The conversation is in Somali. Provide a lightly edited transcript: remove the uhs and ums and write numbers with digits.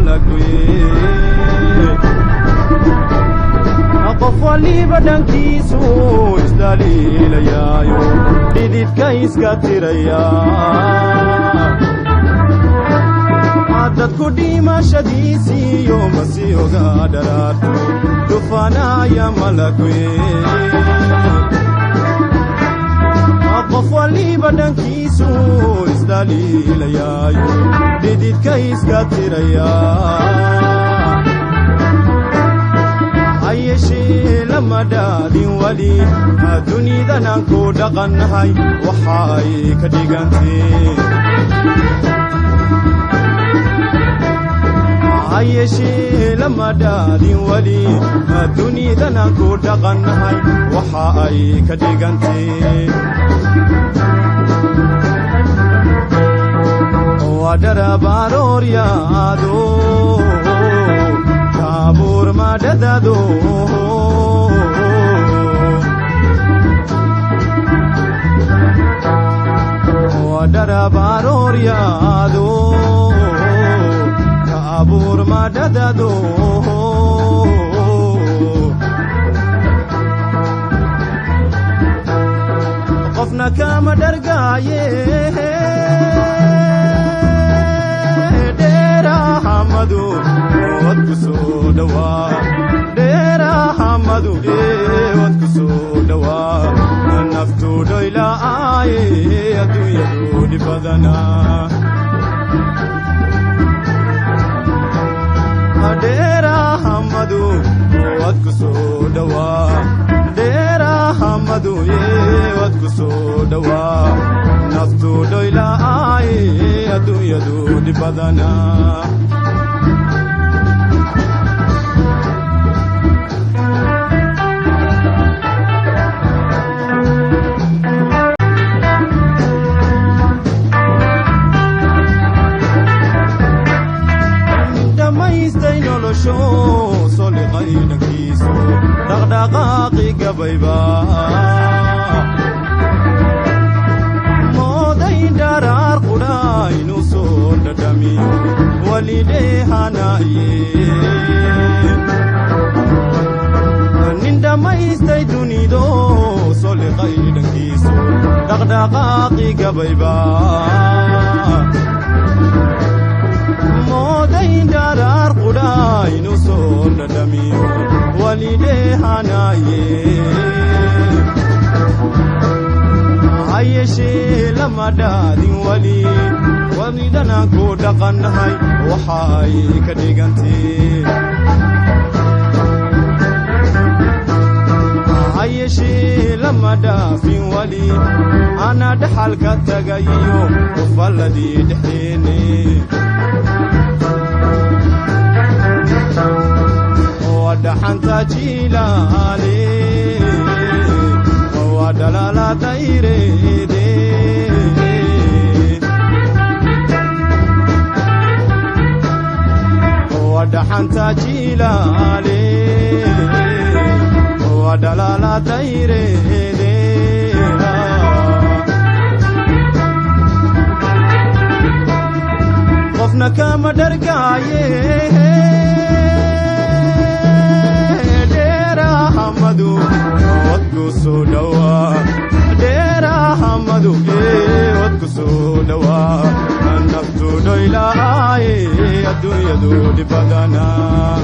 malaguye. Qof waliba dhankiisu isdaliilayaayo, dhididka iska tiraya. Dadku dhimashadiisiiyo masiyoga dharaartu dhufanaya malaguye. Qof waliba dhankiisu isdaliilayaayo, dhididka iska tiraya. Hayeshee lama dhaadin wali dunidanaan ku dhaqannahay, waxay ka dhigantee. Hayeshee lama dhaadin wali dunidanaan ku dhaqannahay, waxa ay ka dhigantee. Waa dharabarooryaado kaabuur madhadado, waa dharabarooryaado kaabuur madhadado. Qofna kama dhargaaye dheerahamadu wad ku soo dhawaa, dheerahamadu wad ku soo dhawaa. Naftu dhoyla'aaye adduunyadu dhibbadanaa. Dheerahamadu wad ku soo dhawaa, dheerahamadu wad ku soo dhawaa. Naftu dhoyla'aaye adduunyadu dhibbadanaa. Dhammaystay nolosho soliqay dhankiisu dhaqdhaqaaqi gabayba, mooday dharaar qudha inuu soo dhadhamiyo walidheehanaye. Nin dhammaystay dunido soliqay dhankiisu dhaqdhaqaaqi gabayba, mooday dharaar qudha inuu soo dhadhamiyo walidheehanaye. Hayeshee lama dhaadin wali walidanaan ku dhaqannahay, waxay ka dhigantee. Hayeshee lama dhaafin wali ana dhaxalka tagayiyo qufalladii dhexdeenne. Waa dhaxanta jiilaale, waa dhalaala dayreede. Waa dhaxanta jiilaale, waa dhalaala dayreede. Qofna kama dhargaaye dheerahamadu wad ku soo dhawaa, dheerahamadu wad ku soo dhawaa. Naftu dhoyla'aaye adduunyadu dhibbadanaa.